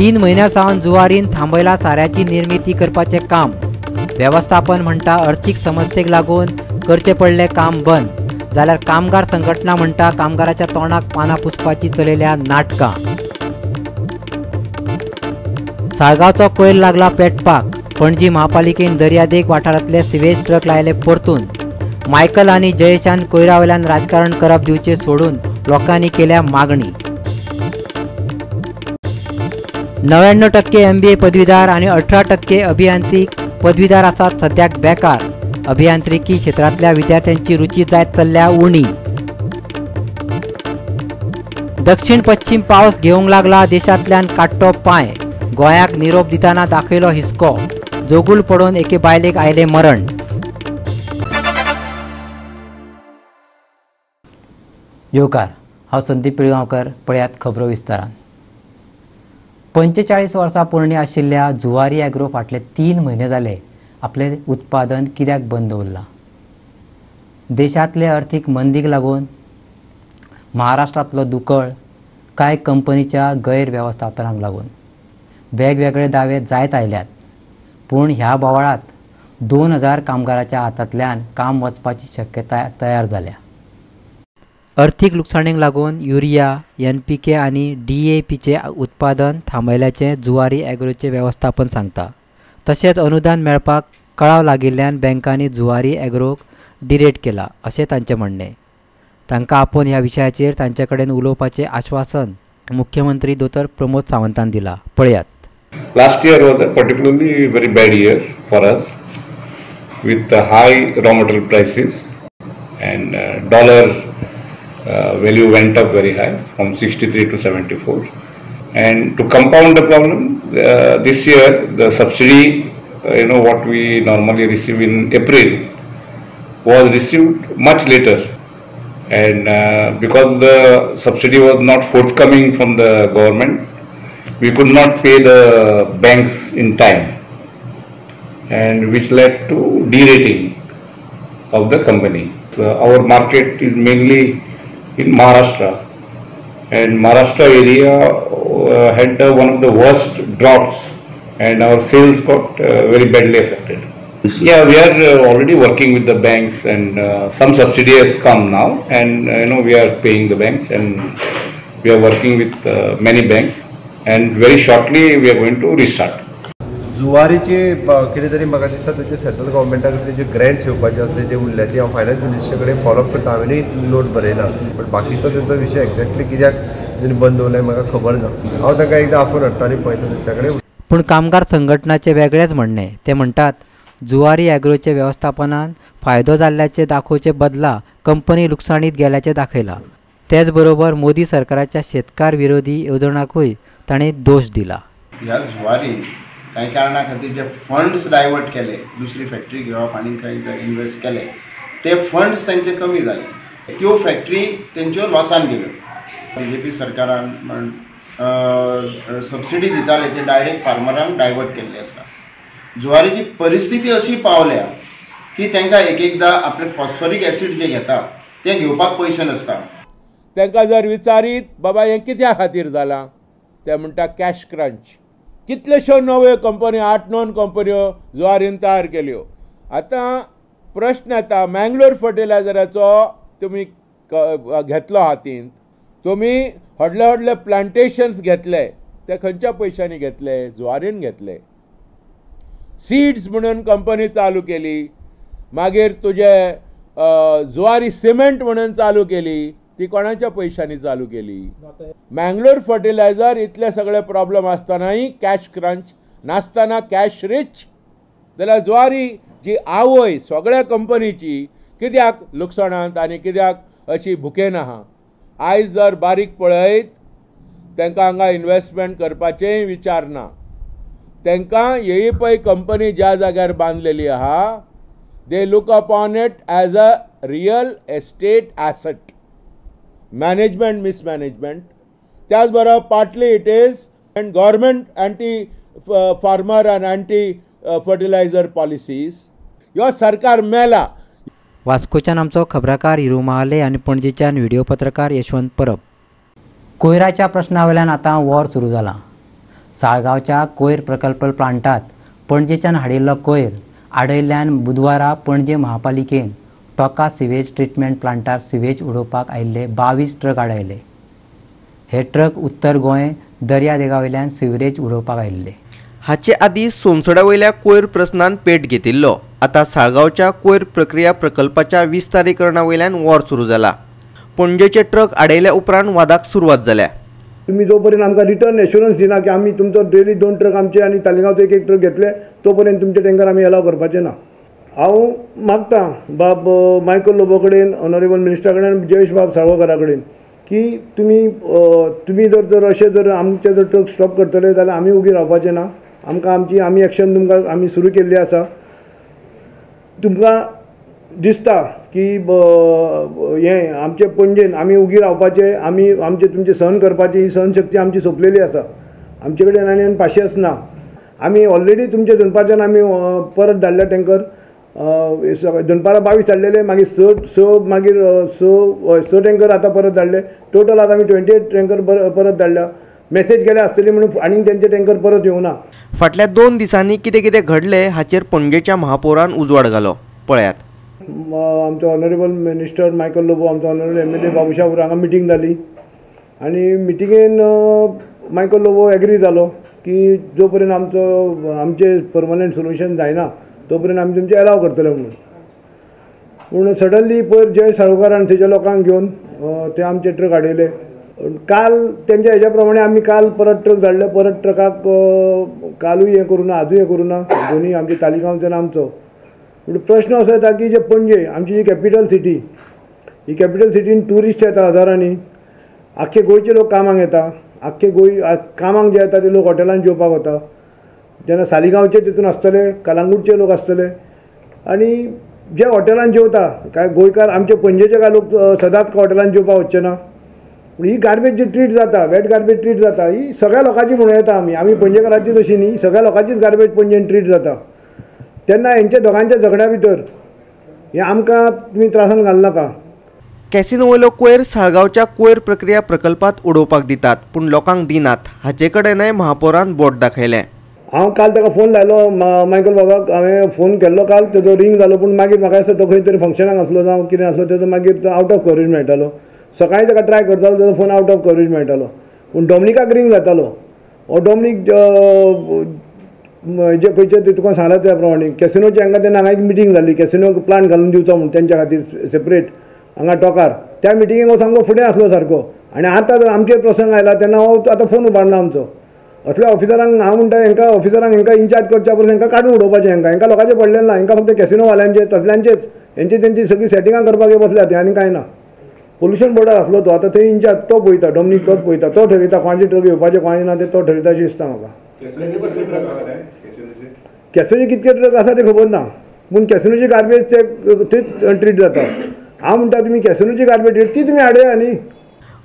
3 म्हयन्या सावन जुवारीन थांबयला साऱ्याची निर्मिती करपाचें काम. वेवस्थापन म्हणटा अर्थीक समस्येक लागून करचें पडलें काम बंद, जाल्यार कामगार संघटना म्हणटा कामगाराच्या तोंडाक पानां पुसपाची चलयल्या नाटकां. साळगांवचो कोयर लागला पेटपाक. पणजी महापालिकेन दर्यादेग वाठारांतले सिवेज ट्रक लायले परतून. मायकल आनी जयेशान कोयरा वयल्यान राजकारण करप दिवचें सोडून लोकांनी केल्या मागणी. 99% MBA पदवीधार आनी 18% अभियांत्रिक पदवीधार आसात सद्याक बेकार. अभियांत्रिकी क्षेत्रांतल्या विद्यार्थ्यांची रुची जायत चल्ल्या उणी. दक्षिण पश्चिम पावस घेवंक लागला देशांतल्यान काडटो पांय. गोंयाक निरोप दितना दाखयलो हिसको. जोगूल पडून एके बायलेक आयलें मरण. येवकार, हांव संदीप पिळगांवकर. पळयात खबरो विस्तारान. 45 वर्सां पोरणी आशिल्ल्या जुवारी एग्रो फाटले 3 म्हयने जाले आपलें उत्पादन कित्याक बंद दवरलां. देशांतले अर्थीक मंदीक लागून महाराष्ट्रांतलो दुकळ, कांय कंपनीच्या गैरवेवस्थापनाक लागून वेगवेगळे दावे जायत आयल्यात. पूण ह्या बोवाळांत 2000 कामगाराच्या हातांतल्यान काम वचपाची शक्यताय तयार जाल्या. अर्थीक लुकसाणीक लागून युरिया, NPK आनी DAPचें उत्पादन थांबयल्याचें जुवारी एग्रोचें वेवस्थापन सांगता. तशेंच अनुदान मेळपाक कळाव लागिल्ल्यान बँकांनी जुवारी एग्रोक डिरेट केला अशें तांचें म्हणणें. तांकां आपोवन ह्या विशयाचेर तांचे कडेन उलोवपाचें आश्वासन मुख्यमंत्री दोतोर प्रमोद सावंतान दिला. पळयात. Last year was a particularly very bad year for us with the high raw material prices and dollar value went up very high from 63 to 74. And to compound the problem, this year the subsidy, what we normally receive in April was received much later, and because the subsidy was not forthcoming from the government, we could not pay the banks in time, and which led to derating of the company. So our market is mainly in Maharashtra, and Maharashtra area had one of the worst droughts, and our sales got very badly affected. Yeah, we are already working with the banks, and some subsidy has come now, and we are paying the banks, and we are working with many banks, and very shortly we are going to restart. जुवारीचे कितें तरी म्हाका दिसता तेजे central गव्हर्मेंटा कडेन जे grants येवपाचे आसले ते उरले, ते हांव फायनान्स मिनिस्टर कडेन फॉलोअप करता. हांवेंय नोट बरयला, बट बाकीचो तेंचो विशय एक्झॅक्टली कित्याक तेणी बंद दवरलां म्हाका खबर ना. हांव तांकां एकदां आफोवन हाडटा आनी पळयता तेंच्या कडेन. पूण कामगार संघटनाचें वेगळेंच म्हणणें. ते म्हणटात जुवारी एग्रोचे वेवस्थापनान फायदो जाल्ल्याचें दाखोवचे बदला कंपनी लुकसाणीत गेल्याचें दाखयलां. तेच बरोबर मोदी सरकाराच्या शेतकार विरोधी येवजणाकूय ताणें दोश दिला. ह्या जुवारीन कांय कारणा खातीर जे फंड्स डायवर्ट केले, दुसरी फॅक्टरी घेवप आनी खंय इन्वेस्ट केले, ते फंड्स तांचे कमी जाले, त्यो फॅक्टरी तेंच्यो लॉसान गेल्यो. बीजेपी सरकारान म्हण सबसिडी दिताले ते डायरेक्ट फार्मरांक डायवर्ट केल्ले आसा. जुवारीची परिस्थिती अशी पावल्या की तांकां एक एकदां आपले फॉस्फरीक एसीड जे घेता ते घेवपाक पयशे नासता. तांकां जर विचारीत बाबा हें कित्या खातीर जालां, ते म्हणटा कॅश क्रंच. कितल्योश्यो नव्यो कंपन्यो, 8-9 कंपन्यो जुवारीन तयार केल्यो. आतां प्रश्न येता, मँगलोर फर्टिलायझराचो तुमी घेतलो हातींत, तुमी व्हडले व्हडले प्लांटेशन्स घेतले, ते खंयच्या पयशांनी घेतले? जुवारीन घेतले. सीड्स म्हणून कंपनी चालू केली, मागीर तुजे जुवारी सिमेंट म्हणून चालू केली, ती कोणाच्या पयशांनी चालू केली? मँगलोर फर्टिलायझर इतले सगळे प्रॉब्लम आसतनाय कॅश क्रंच नासतना कॅश रिच, जाल्यार जुवारी जी आवय सगळ्या कंपनीची कित्याक लुकसाणांत आनी कित्याक अशी भुकेन आहा? आयज जर बारीक पळयत तांकां हांगा इन्वेस्टमेंट करपाचेय विचार ना. तांकां ही पळय कंपनी ज्या जाग्यार बांदलेली आहा, they look upon it as a real estate asset. Management mismanagement, त्याच बरोबर partly it is and government anti farmer and anti fertilizer policies. ह्यो सरकार मेला. वास्कोच्यान आमचो खबराकार हिरू महाले आनी पणजेच्यान व्हिडिओ पत्रकार यशवंत परब. कोयराच्या प्रश्ना वयल्यान आतां वॉर सुरू जालां. साळगांवच्या कोयर प्रकल्प प्लांटात पणजेच्यान हाडिल्लो कोयर आडयल्ल्यान बुधवारा पणजे महापालिकेन टोका सिवेज ट्रिटमेंट प्लांटार सिवेज उडोवपाक आयिल्ले 22 ट्रक आडायले. हे ट्रक उत्तर गोंय दर्यादेगावयल्यान सिवरेज उडोवपाक आयिल्ले. हाचे आदी सोनसड्या वयल्या कोयर प्रस्नान पेट घेतिल्लो. आतां साळगांवच्या कोयर प्रक्रिया प्रकल्पाच्या विस्तारीकरणा वयल्यान वॉर सुरू जाला. पणजेचे ट्रक आडयल्या उपरांत वादाक सुरवात जाल्या. तुमी जो पर्यंत आमकां रिटर्न एश्युरन्स दिना की आमी तुमचो डेली 2 ट्रक आमचे आनी तालिगांवचो 1 ट्रक घेतले तो पर्यंत तुमचे टेंकर आमी एलाव करपाचे ना. हांव मागता बाब मायकल लोबो कडेन, ऑनरेबल मिनिस्टरा कडेन, जयेश बाब साळगांवकारा कडेन की तुमी तुमी जर जर अशें जर आमचे जर ट्रक स्टॉप करतले जाल्यार आमी उगी रावपाचे ना. आमकां आमची आमी एक्शन तुमकां आमी सुरू केल्ली आसा. तुमकां दिसता की हें आमचे पणजेन आमी उगी रावपाचे, आमी आमचे तुमचे सहन करपाची ही सहनशक्ती आमची सोंपलेली आसा. आमचे कडेन आनी पाशियेंस ना. आमी ऑलरेडी तुमचे दनपारच्यान आमी परत धाडले टेंकर. दनपारां 22 धाडलेले, मागीर 6 मागीर 6 टेंकर आतां परत धाडले. टोटल आतां आमी 28 टेंकर परत धाडल्या. मेसेज गेल्या आसतली म्हणून आनीक तेंचे टेंकर परत येवना. फाटल्या 2 दिसांनी कितें कितें घडलें हाचेर पणजेच्या महापौरान उजवाड घालो. पळयात. आमचो ऑनरेबल मिनिस्टर मायकल लोबो, आमचो ऑनरेबल MLA Babusha हांगा मिटींग जाली आनी मिटिंगेन मायकल लोबो एग्री जालो की जो पर्यंत आमचो आमचें परमनंट सोल्युशन जायना तो पर्यंत आमी तुमचें एलाव करतले म्हणून. पूण सडनली पयर जय साळगांवकारान थंयच्या लोकांक घेवन ते आमचे ट्रक हाडयले. काल तेंच्या हेज्या प्रमाणे आमी काल परत ट्रक धाडले. परत ट्रकाक कालूय हें करूं ना, आजूय हें करूं ना. दोनूय आमचे तालिगांवचो आनी आमचो. पूण प्रश्न असो येता की जे पणजे आमची जी कॅपिटल सिटी, ही कॅपिटल सिटीन ट्युरिस्ट येता हजारांनी, आख्खे गोंयचे लोक कामाक येता, आख्खे गोंय कामाक जे येता ते लोक हॉटेलान जेवपाक वता. तेन्ना सालिगांवचे तितून आसतले, कलांगूटचे लोक आसतले आनी जे हॉटेलान जेवता काय गोंयकार आमचे पणजेचे काय लोक सदांच हॉटेलान जेवपाक वचचे ना. पूण ही गार्बेज जी ट्रीट जाता, वेट गार्बेज ट्रीट जाता, ही सगळ्या लोकांची म्हणूं येता. आमी आमी पणजेकारांची तशी न्ही, सगळ्या लोकांचीच गार्बेज पणजेन ट्रीट जाता. तेन्ना हेंच्या दोगांच्या झगड्या भितर हें आमकां तुमी त्रासान घालनाका. कॅसिनो वयलो कोयर साळगांवच्या कोयर प्रक्रिया प्रकल्पात उडोवपाक दितात पूण लोकांक दिनात हाचे कडेनय महापौरान बोट दाखयलें. हांव काल ताका फोन लायलो मायकल बाबाक, हांवें फोन केल्लो काल, तेजो रिंग जालो. पूण मागीर म्हाका दिसता तो खंय तरी फंक्शनाक आसलो जावं कितें आसलो, तेजो मागीर आवट ऑफ कवरेज मेळटालो. सकाळीं ताका ट्राय करतालो, तेजो फोन आवट ऑफ कवरेज मेळटालो. पूण डॉमनिकाक रिंग जातालो. हो डॉमनीक जे खंयचे ते तुका सांगला त्या प्रमाणे कॅसिनोचे हांगा तेन्ना हांगा एक मिटींग जाली, कॅसिनो प्लांट घालून दिवचो म्हूण तेंच्या खातीर सेपरेट हांगा टोकार. त्या मिटिंगेक हो सामको फुडें आसलो सारको. आनी आतां जर आमचेर प्रसंग आयला तेन्ना हो आतां फोन उबारना आमचो. असल्या ऑफिसरांक हांव म्हणटा, हेंकां ऑफिसरांक हेंकां इन्चार्ज करच्या परस हेंकां काडून उडोवपाचें. हेंकां हेंकां लोकांचें पडलें ना, हेंकां फक्त कॅसिनोवाल्यांचें तसल्यांचेच हेंची तेंची सगळीं सेटिंगां करपाक बसल्या ते आनी कांय ना. पोल्युशन बोर्डार आसलो तो आतां थंय इन्चार्ज तो पळयता, डॉमनीक तोच पळयता, तो ठरयता कोणाचे ट्रक येवपाचे कोणाचे ना ते तो ठरयता अशें दिसता म्हाका. कॅसिनोचे कितके ट्रक आसा ते खबर ना, पूण कॅसिनोची गार्बेज ते थंयच ट्रीट जाता. हांव म्हणटा तुमी कॅसिनोची गार्बेज ट्रीट ती तुमी हाडया न्ही.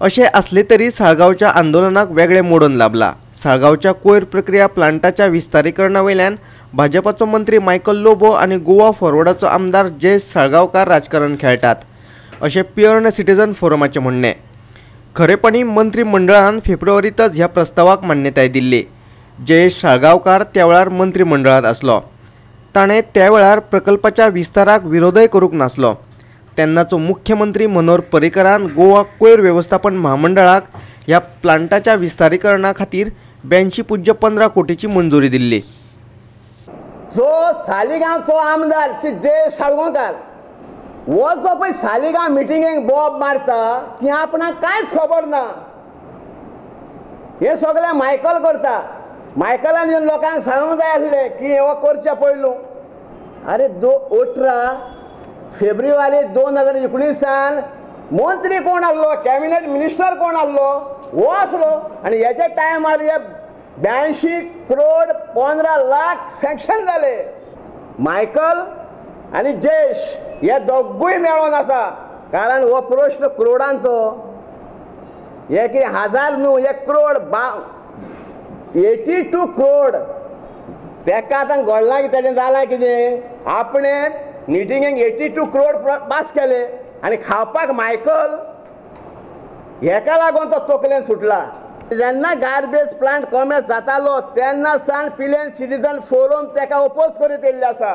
अशें आसले तरी साळगांवच्या आंदोलनाक वेगळें मोडण लाबला. साळगांवच्या कोयर प्रक्रिया प्लांटाच्या विस्तारीकरणा वयल्यान भाजपाचो मंत्री मायकल लोबो आनी गोवा फॉरवर्डाचो आमदार जयेश साळगांवकार राजकारण खेळटात अशें पियर्ण सिटीजन फोरमाचें म्हणणें. खरेपणी मंत्रीमंडळान फेब्रुवारींतच ह्या प्रस्तावाक मान्यताय दिल्ली. जयेश साळगांवकार त्या वेळार मंत्रीमंडळांत आसलो. ताणें त्या वेळार प्रकल्पाच्या विस्ताराक विरोधय करूंक नासलो. तेन्नाचो मुख्यमंत्री मनोहर पर्रीकरान गोवा कोयर वेवस्थापन म्हामंडळाक ह्या प्लांटाच्या विस्तारीकरणा खातीर 82.15 कोटीची मंजुरी दिल्ली. जो सालिगांवचो आमदार श्री जयेश साळगांवकार हो जो पळय सालिगांव मिटिंगेक बोब मारता की आपणाक कांयच खबर ना, हें सगळें मायकल करता. मायकलान येवन लोकांक सांगूंक जाय आसलें की हो करचें पयलू. आरे 18 फेब्रुवारी 2019 मंत्री कोण आसलो, कॅबिनेट मिनिस्टर कोण आसलो, हो आसलो. आनी हेच्या टायमार हे 82 करोड 15 लाख सँक्शन जाले. मायकल आनी जयेश हे दोगूय मेळोन आसा, कारण हो प्रश्न करोडांचो, हे कितें हजार न्हू, हे करोड 82 करोड. तेका आतां घडलां कितें, तेजें जालां कितें, आपणें मिटिंगेक 82 करोड पास केले आनी खावपाक मायकल, हेका लागून तो तकलेन सुटला. जेन्ना गार्बेज प्लांट कॉमेस जातालो तेन्ना सान पिलेन सिटीजन फोरम ताका ओपोज करीत येयल्ले आसा.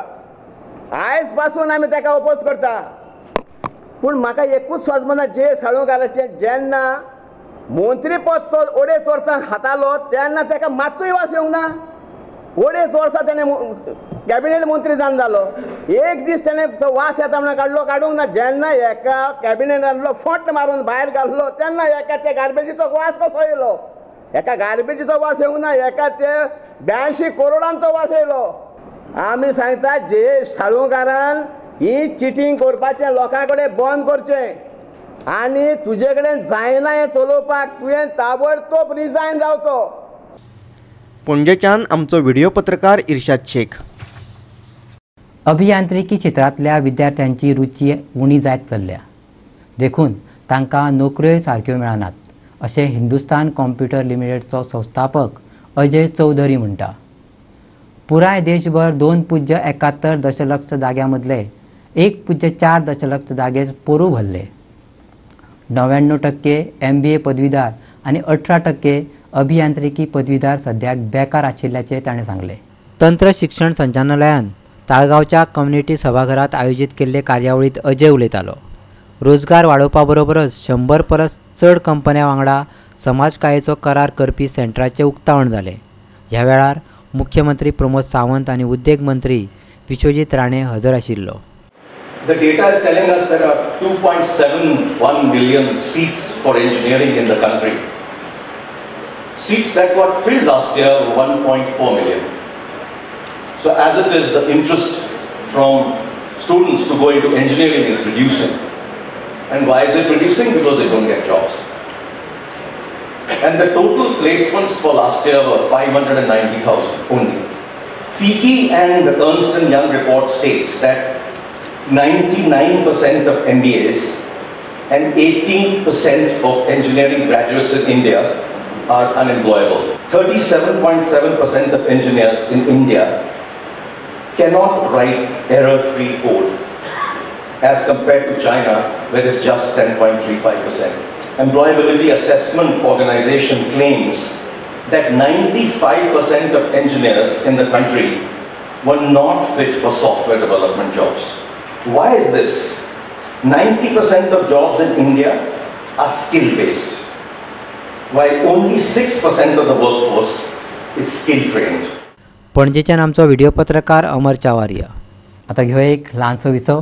आयज पासून आमी ताका ओपोज करता. पूण म्हाका एकूच समजना जे साळुंकाराचें जेन्ना मंत्रीपद तो अडेच वर्सां खातालो तेन्ना ताका मात्तूय वास येवंक ना. अडेच वर्सां तेणें कॅबिनेट मंत्री जावन जालो, एक दीस तेणें तो वास येता म्हणून काडलो, काडूंक ना. जेन्ना एका कॅबिनेटांतलो फट मारून भायर घातलो तेन्ना एका त्या गार्बेजीचो वास कसो येयलो? एका गार्बेजीचो वास येवंक ना, एका ते 82 करोडांचो वास येयलो. आमी सांगता जे साळुंकारान ही चिटींग करपाचें लोकां कडेन बंद करचें आनी तुजे कडेन जायना हें चलोवपाक तुवें ताबडतोब रिजायन जावचो. पणजेच्यान आमचो व्हिडिओ पत्रकार इर्शाद शेख. अभियांत्रिकी क्षेत्रांतल्या विद्यार्थ्यांची रुची उणी जायत चल्ल्या, देखून तांकां नोकऱ्योय सारक्यो मेळनात अशें हिंदुस्तान कॉम्प्युटर लिमिटेडचो संस्थापक अजय चौधरी म्हणटा. पुराय देशभर 2.71 दशलक्ष जाग्यां मदले 1.4 दशलक्ष जागे पोरूं भरले. 99% MBA पदवीधार आनी 18% अभियांत्रिकी पदवीधार सद्याक बेकार आशिल्ल्याचें ताणें सांगलें. तंत्र शिक्षण संचालनालयान ताळगांवच्या कम्युनिटी सभाघरांत आयोजीत केल्ले कार्यावळींत अजय उलयतालो. रोजगार वाडोवपा बरोबरच 100 परस चड कंपन्यां वांगडा समाजकायेचो करार करपी सेंटराचें उक्तावण जालें. ह्या वेळार मुख्यमंत्री प्रमोद सावंत आनी उद्देग मंत्री विश्वजीत राणे हजर आशिल्लो. The data is telling us there are 2.71 million seats for engineering in the country. Seats that got filled last year were 1.4 million. So as it is, the interest from students to go into engineering is reducing. And why is it reducing? Because they don't get jobs. And the total placements for last year were 590,000 only. FICCI and Ernst & Young report states that 99% of MBAs and 18% of engineering graduates in India are unemployable. 37.7% of engineers in India cannot write error-free code, as compared to China, where it's just 10.35%. Employability Assessment Organization claims that 95% of engineers in the country were not fit for software development jobs. Why is this? 90% of jobs in India are skill-based, while only 6% of the workforce is skill-trained. पणजेच्यान आमचो video पत्रकार अमर चावारिया. आतां घेवया एक ल्हानसो विसव.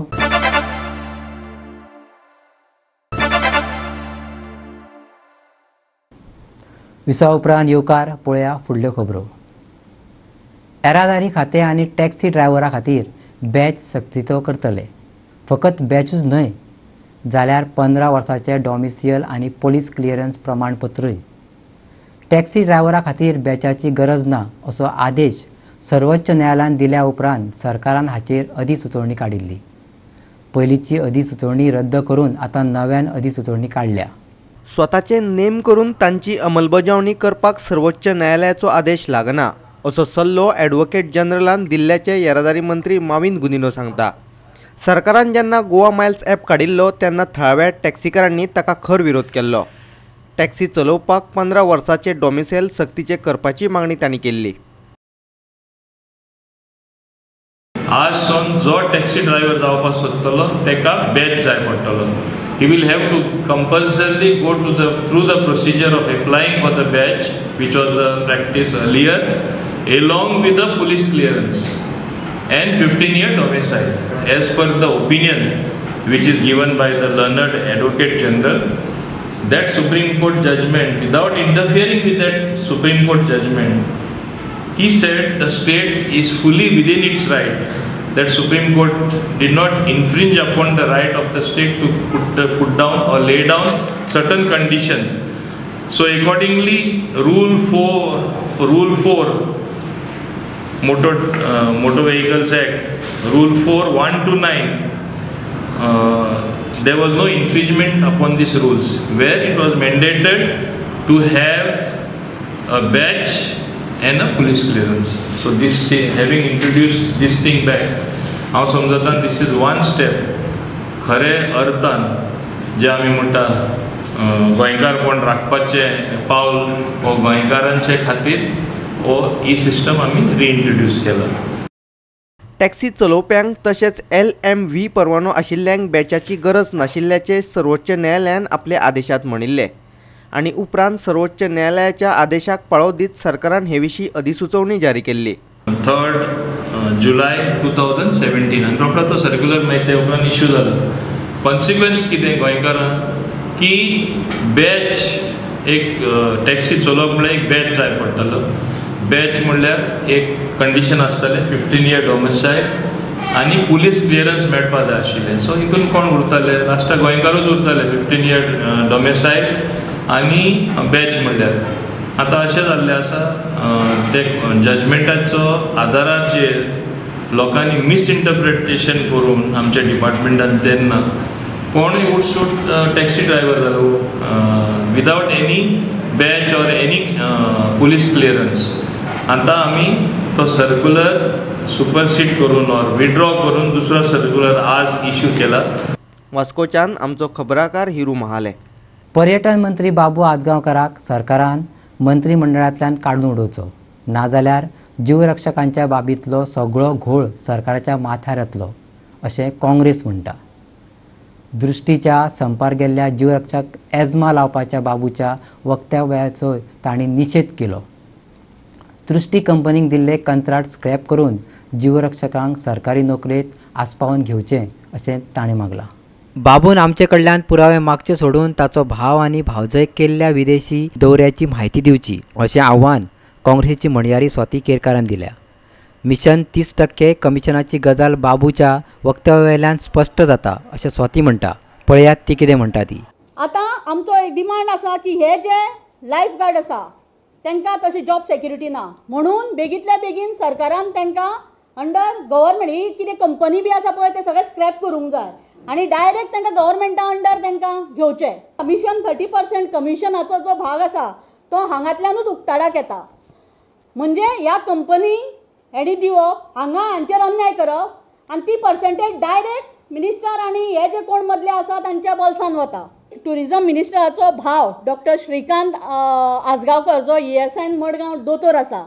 विसवा उपरांत येवकार पळया फुडल्यो खबरो. येरादारी खातें आनी टॅक्सी ड्रायव्हरा खातीर बॅच सक्तीचो करतले. फकत बॅचूच न्हय जाल्यार 15 वर्सांचे डॉमिसियल आनी पोलीस क्लियरन्स प्रमाणपत्रूय. टॅक्सी ड्रायव्हरा खातीर बॅचाची गरज ना असो आदेश सर्वोच्च न्यायालयान दिल्या उपरांत सरकारान हाचेर अधिसुचोवणी काडिल्ली. पयलींची अधिसुचोवणी रद्द करून आतां नव्यान अधिसुचोवणी काडल्या. स्वताचे नेम करून तांची अंमलबजावणी करपाक सर्वोच्च न्यायालयाचो आदेश लागना असो सल्लो ॲडव्होकेट जनरलान दिल्ल्याचे येरादारी मंत्री माविन गुदिन्हो सांगता. सरकारान जेन्ना गोवा मायल्स ॲप काडिल्लो तेन्ना थळाव्या टॅक्सीकारांनी ताका खर विरोध केल्लो. टॅक्सी चलोवपाक 15 वर्साचे डॉमिसायल सक्तीचे करपाची मागणी तांणी केल्ली. आज सावन जो टॅक्सी ड्रायव्हर जावपाक सोदतलो ताका बॅच जाय पडटलो. He will have to compulsorily go to the through the procedure of applying for the batch, which was the practice earlier, along with the police clearance and 15-year domicile, as per the opinion which is given by the learned Advocate General. That Supreme Court judgment, without interfering with that Supreme Court judgment, he said the state is fully within its right, that Supreme Court did not infringe upon the right of the state to put down or lay down certain condition. So accordingly, Rule 4 Motor Vehicles Act, Rule 4 1 to 9, there was no infringement upon these rules, where it was mandated to have a batch and a police clearance. So this, having introduced this thing back, हांव समजता this is one step. खरे अर्थान जे आमी म्हणटा गोंयकारपण राखपाचें पावल हो गोंयकारांचे खातीर हो ही सिस्टम आमी रिइंट्रोड्यूस केला. टॅक्सी चलोवप्यांक तशेंच LMV परवानो आशिल्ल्यांक बॅचाची गरज नाशिल्ल्याचें सर्वोच्च न्यायालयान आपल्या आदेशांत म्हणिल्लें आनी उपरांत सर्वोच्च न्यायालयाच्या आदेशाक पाळो दीत सरकारान हे विशीं अधिसुचोवणी जारी केल्ली. 3 जुलय 2017 आनी रोखडो तो सर्क्युलर मागीर ते उपरांत इश्यू जालो. कॉन्सिक्वन्स कितें गोंयकारांक की बॅच एक टॅक्सी चलोवप म्हणल्यार एक बॅच जाय पडटलो. बॅच म्हणल्यार एक कंडिशन आसतालें 15 इयर डोमिसायल आनी पुलीस क्लियरन्स मेळपा जाय आशिल्लें. सो हितून कोण उरताले लास्टाक गोंयकारूच उरताले 15 इयर डोमिसायल आनी बॅच म्हणल्यार. आतां अशें जाल्लें आसा ते जजमेंटाचो आदाराचेर लोकांनी मिसइंटरप्रिटेशन करून आमच्या डिपार्टमेंटान तेन्ना कोणूय उठसूट टॅक्सी ड्रायव्हर जालो without any badge or any police clearance. आतां आमी तो सर्क्युलर सुपरसीड करून ऑर विड्रॉ करून दुसरो सर्क्युलर आज इश्यू केला. वास्कोच्यान आमचो खबराकार हिरू महाले. पर्यटन मंत्री बाबू आजगांवकाराक सरकारान मंत्रिमंडळांतल्यान काडून उडोवचो, नाजाल्यार जीवरक्षकांच्या बाबींतलो सगळो घोळ सरकाराच्या माथ्यार येतलो अशें काँग्रेस म्हणटा. दृश्टीच्या संपार गेल्ल्या जीवरक्षक एजमा लावपाच्या बाबूच्या वक्तव्याचो तांणी निशेध केलो. दृश्टी कंपनीक दिल्ले कंत्राट स्क्रॅप करून जीवरक्षकांक सरकारी नोकरेंत आस्पावन घेवचें अशें ताणें मागलां. बाबून आमचे कडल्यान पुरावे मागचे सोडून ताचो भाव आनी भावजय केल्ल्या विदेशी दौऱ्याची म्हायती दिवची अशें आव्हान काँग्रेसीची म्हणयारी स्वाती केरकारान दिल्या. मिशन 30% कमिशनाची गजाल बाबूच्या वक्तव्यावेल्यान स्पश्ट जाता अशें स्वाती म्हणटा. पळयात ती कितें म्हणटा ती. आतां आमचो एक डिमांड आसा की हे जे लायफ गार्ड आसा तांकां तशी जॉब सेक्युरिटी ना, म्हणून बेगींतल्या बेगीन सरकारान तांकां अंडर गव्हर्मेंट ही कितें कंपनी बी आसा पळय ते सगळें स्क्रॅप करूंक जाय आनी डायरेक्ट तांकां गव्हर्मेंटा अंडर तांकां घेवचें. कमिशन 30% कमिशनाचो जो भाग आसा तो हांगांतल्यानूच उक्ताडाक येता. म्हणजे ह्या कंपनीक हेणी दिवप, हांगा हांचेर अन्याय करप आनी ती पर्संटेज डायरेक्ट मिनिस्टर आनी हे जे कोण मदले आसा तांच्या बोल्सान वता. ट्युरिजम मिनिस्टराचो भाव डॉक्टर श्रीकांत आजगांवकर जो ESI Madgaon दोतोर आसा,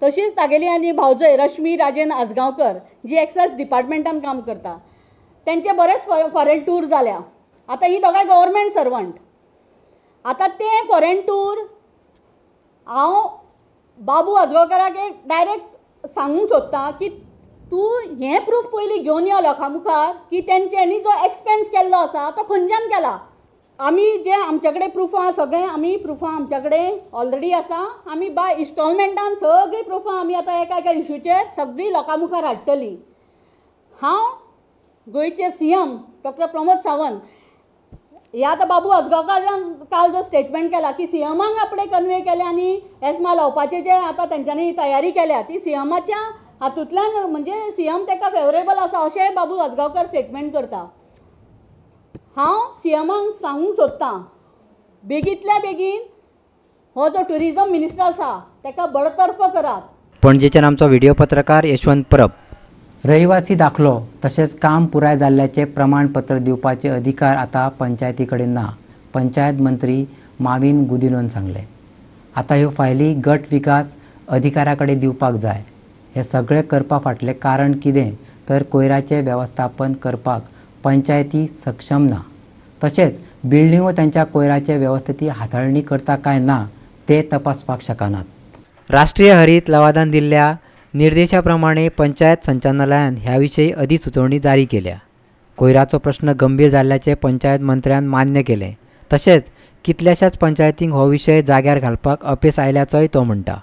तशीच तागेली आनी भावजय रश्मी राजेन आजगांवकर जी एक्सायज डिपार्टमेंटान काम करता, तेंचे बरेच फॉरेन टूर जाल्या. आतां ही दोगांय गव्हर्मेंट सर्वंट. आतां ते फॉरेन टूर हांव बाबू आजगांवकाराक डायरेक्ट सांगूंक सोदतां की तूं हें प्रूफ पयलीं घेवन यो लोकां मुखार की तेंच्यांनी जो एक्सपेन्स केल्लो आसा तो खंयच्यान केला. आमी जे आमचे कडेन प्रुफां सगळें आमी प्रुफां आमच्या कडेन ऑलरेडी आसा. आमी बाय इन्स्टॉलमेंटान सगळीं प्रुफां आमी आतां एका एका इशूचेर सगळीं लोकां मुखार हाडटलीं. हांव गोंयचे CM doctor Pramod Sawant हे आतां बाबू आजगांवकारान काल जो स्टेटमेंट केला की सीएमाक आपणे कन्वे केले आनी एस्मा लावपाचे जे आतां तेंच्यांनी तयारी केल्या ती सीएमाच्या हातूंतल्यान म्हणजे सीएम ताका फेवरेबल आसा अशें बाबू आजगांवकार स्टेटमेंट करता. हांव सीएमाक सांगूंक सोदतां बेगींतल्या बेगीन हो जो ट्युरिजम मिनिस्टर आसा ताका बडतर्फ करात. पणजेच्यान आमचो व्हिडिओ पत्रकार यशवंत परब. रहिवासी दाखलो तशेंच काम पुराय जाल्ल्याचें प्रमाणपत्र दिवपाचे अधिकार आतां पंचायती कडेन ना, पंचायत मंत्री माविन गुदिनोन सांगलें. आतां ह्यो फायली गट विकास अधिकाऱ्या कडेन दिवपाक जाय. हें सगळें करपा फाटलें कारण कितें तर कोयराचें वेवस्थापन करपाक पंचायती सक्षम ना, तशेंच बिल्डिंगो तांच्या कोयराचे वेवस्थेची हाताळणी करता काय ना ते तपासपाक शकनात. राष्ट्रीय हरीत लवादान दिल्ल्या निर्देशा प्रमाणे पंचायत संचालनालयान ह्या विशीं अधिसुचोवणी जारी केल्या. कोयराचो प्रश्न गंभीर जाल्ल्याचें पंचायत मंत्र्यान मान्य केलें. तशेंच कितल्याशाच पंचायतींक हो विशय जाग्यार घालपाक अपेस आयल्याचोय तो म्हणटा.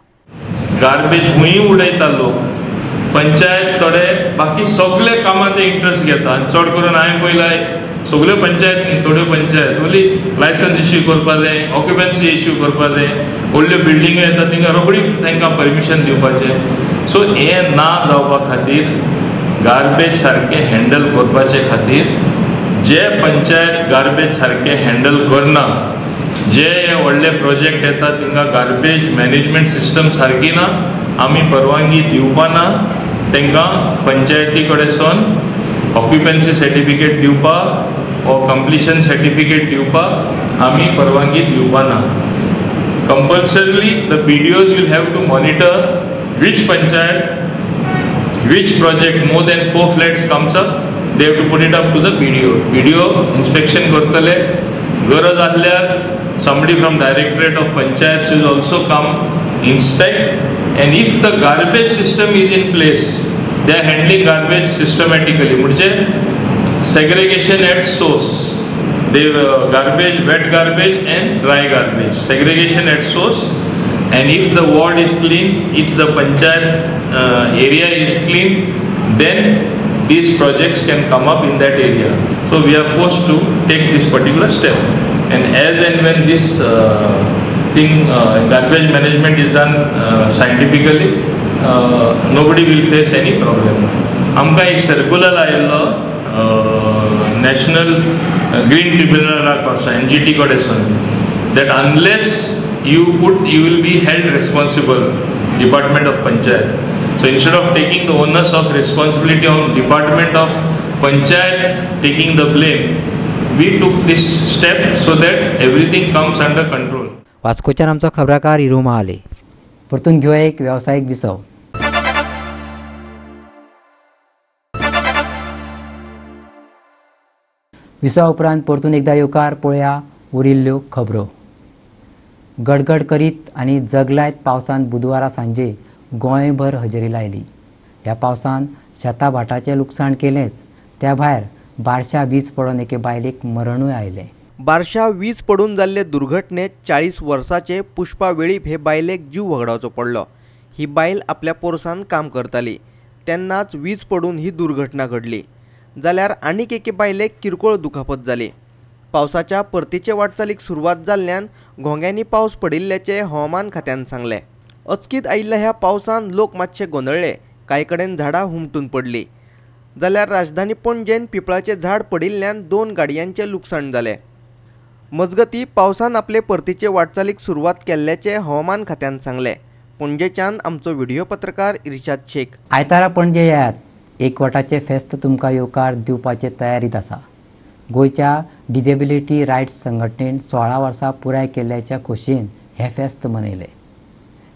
गार्बेज हुंय उडयता लोक, पंचायत थोडे बाकी सगळे कामां ते इंट्रस्ट घेता आनी चड करून हांवें पळयलां सगळ्यो पंचायत न्ही, थोड्यो पंचायत ओली लायसन्स इश्यू करपा जाय, ऑक्युपन्सी इश्यू करपा जाय, व्हडल्यो बिल्डिंगो येता तांकां रोखडी तांकां परमिशन दिवपाचें. सो हें ना जावपा खातीर गार्बेज सारकें हँडल करपाचे खातीर जे पंचायत गार्बेज सारकें हँडल करना, जे हे व्हडले प्रोजेक्ट येता तांकां गार्बेज मॅनेजमेंट सिस्टम सारकी ना, आमी परवानगी दिवपा ना तांकां पंचायती कडेन सावन ऑक्युपन्सी सर्टिफिकेट दिवपाक, or completion certificate दिवपाक आमी परवानगी दिवपा ना. Compulsorily the BDOs will have to monitor which panchayat, which project more than 4 flats comes up, they have to put it up to the BDO. BDO inspection करतले, गरज आसल्यार somebody from Directorate of Panchayats will also come inspect, and if the garbage system is in place, they are handling garbage systematically. म्हणजे segregation at source, they garbage, wet garbage and dry garbage, segregation at source, and if the ward is clean, if the panchayat area is clean, then these projects can come up in that area. So we are forced to take this particular step, and as and when this thing, garbage management is done scientifically, nobody will face any problem. आमकां एक circular आयिल्लो national green ट्रिब्युनला कडसून, NGT कडेसून, that unless you put, you will be held responsible, Department of Panchayat. So instead of taking the onus of responsibility on Department of Panchayat taking the blame, we took this step so that everything comes under control. वास्कोच्यान आमचो खबराकार हिरू महाले. परतून घेवया एक वेवसायीक विसव. विसवा उपरांत परतून एकदा येवकार पळया उरिल्ल्यो खबरो. गडगड करीत आनी जगलायत पावसान बुधवारा सांजे गोंयभर हजेरी लायली. ह्या पावसान शेतां भाटाचें लुकसाण केलेंच, त्या भायर बारशा वीज पडून एके बायलेक मरणूय आयलें. बारशा वीज पडून जाल्ले दुर्घटनेत 40 वर्साचे पुष्पा वेळीप हे बायलेक जीव वगडावचो पडलो. ही बायल आपल्या पोरसान काम करताली तेन्नाच वीज पडून ही दुर्घटना घडली. जाल्यार आनीक एके बायलेक किरकोळ दुखापत जाली. पावसाच्या परतीचे वाटचालीक सुरवात जाल्ल्यान घोंग्यांनी पावस पडिल्ल्याचें हवामान खात्यान सांगलें. अचकीत आयिल्ल्या ह्या पावसान लोक मातशे गोंदळ्ळे, कांय कडेन झाडां हुमटून पडली. जाल्यार राजधानी पणजेन पिपळाचें झाड पडिल्ल्यान 2 गाडयांचें लुकसाण जालें. मजगती पावसान आपले परतीचे वाटचालीक सुरवात केल्ल्याचें हवामान खात्यान सांगलें. पणजेच्यान आमचो व्हिडिओ पत्रकार इर्शाद शेख. आयतारा पणजे येयात, एकवटाचें फेस्त तुमकां येवकार दिवपाचे तयारीत आसा. गोंयच्या डिजेबिलिटी रायट्स संघटनेन 16 वर्सां पुराय केल्ल्याच्या खोशयेन हें फेस्त मनयलें.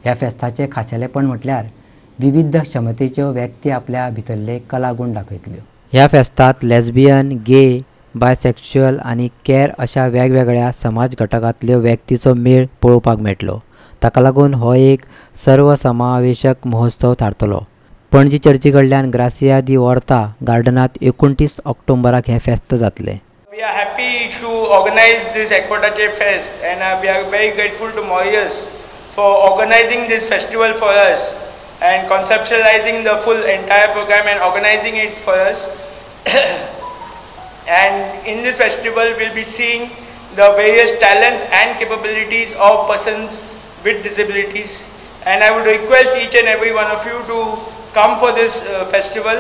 ह्या फेस्ताचें खाशेलेपण म्हटल्यार विविध क्षमतेच्यो व्यक्ती आपल्या भितरले कलागूण दाखयतल्यो. ह्या फेस्तात लेस्बियन, गे, बायसेक्शुअल आनी कॅर अशा वेगवेगळ्या समाज घटकांतल्यो व्यक्तीचो मेळ पळोवपाक मेळटलो. ताका लागून हो एक सर्वसमावेशक महोत्सव थारतलो. पणजी चर्ची कडल्यान ग्रासिया दी वॉर्ता गार्डनांत 29 ऑक्टोबराक हें फेस्त जातलें. We are happy to organize this Ekwotache Fest, and we are very grateful to Mauritius for organizing this festival for us and conceptualizing the full entire program and organizing it for us. And in this festival we'll be seeing the various talents and capabilities of persons with disabilities, and I would request each and every one of you to come for this festival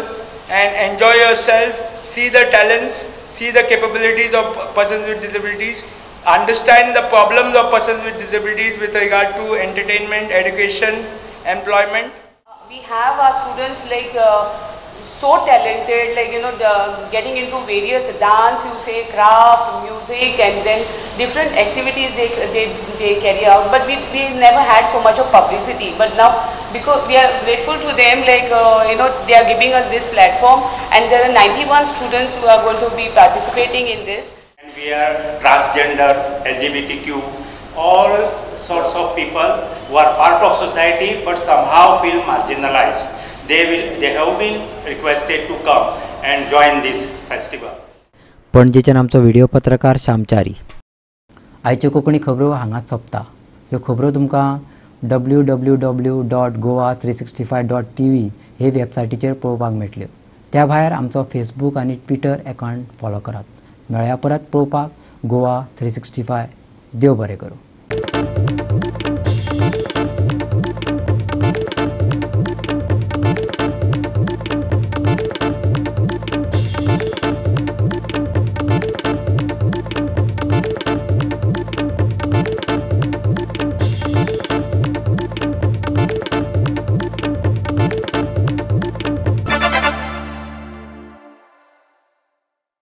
and enjoy yourself, see the talents, see the capabilities of persons with disabilities, understand the problems of persons with disabilities with regard to entertainment, education, employment. We have our students like so talented, like you know, getting into various dance, you say, craft, music, and then different activities they carry out. But we never had so much of publicity. But now, because we are grateful to them, like you know, they are giving us this platform, and there are 91 students who are going to be participating in this. And we are transgender, LGBTQ, all sorts of people who are part of society but somehow feel marginalized. They have been requested to come and join this festival. पणजेच्यान आमचो video पत्रकार श्यामचारी. आयच्यो कोंकणी खबरो हांगाच सोंपता. ह्यो खबरो तुमकां www.goa365.tv हे वेबसायटीचेर पळोवपाक मेळटल्यो. त्या भायर आमचो फेसबूक आनी ट्विटर अकावंट फॉलो करात. मेळया परत पळोवपाक गोवा 365. देव बरें करूं.